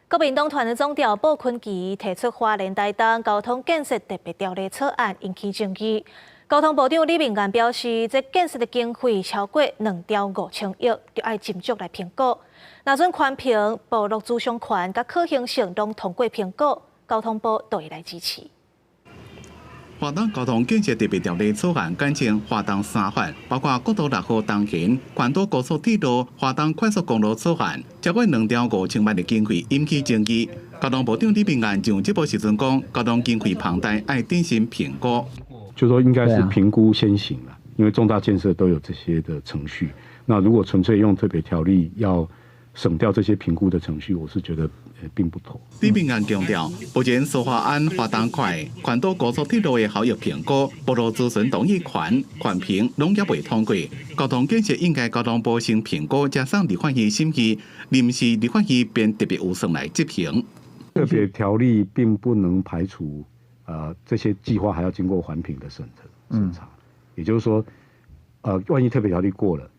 國民黨團的總召布坤琪提出花蓮台東交通建設特別條例草案，引起爭議。交通部長李明彥表示，這建設的經費超過2兆5千億，著愛斟酌來評估。若準環評、部落諮詢權佮可行性攏通過評估，交通部就會來支持。華東交通建設特別條例草案簡稱華東三法，包括國道6號東行、環島高速鐵路、華東快速公路草案，超過2兆5千萬的經費引起爭議。交通部長李明彥上節目時陣講，交通經費龐大，愛謹慎評估。就說應該是評估先行啦，因為重大建設都有這些的程序。那如果純粹用特別條例要省掉這些評估的程序，我是覺得並不妥。李明彥強調，目前蘇花安華東快環島高速鐵路的效益評估、部落諮詢同意權、環評攏猶未通過，交通建設應該交通部先評估，才送立法院審議，臨時立法院編特別預算來執行。特別條例並不能排除，這些計劃還要經過環評的審查，也就是說，萬一特別條例過了，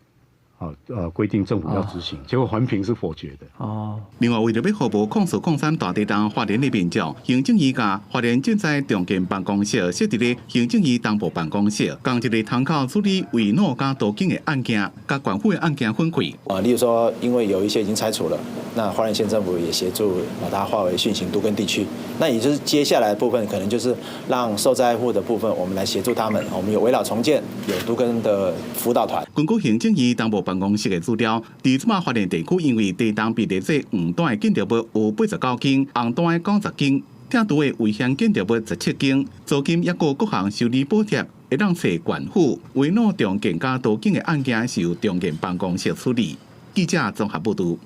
啊，規定政府要執行，結果環評是否決的。哦。另外，為著欲服務空四空三大地震花蓮的民眾，行政院共花蓮震災重建辦公室設佇咧行政院東部辦公室，仝一个窗口處理危老佮都更的案件，佮縣府的案件分開。啊，例如說，因為有一些已經拆除了，那花蓮縣政府也協助把它劃為訓行都更地區。那也就是接下來的部分，可能就是讓受災戶的部分，我們來協助他們。我們有危老重建，有都更的輔導團。根據行政院東部辦公室的資料，佇這擺花蓮地區，因為地震被列做黃單的建築物有89間，紅單的90間，拆除的危險建築物17間，租金抑閣各項修理補貼會當揣縣府。危老重建佮都更的案件是由重建辦公室處理。記者綜合報導。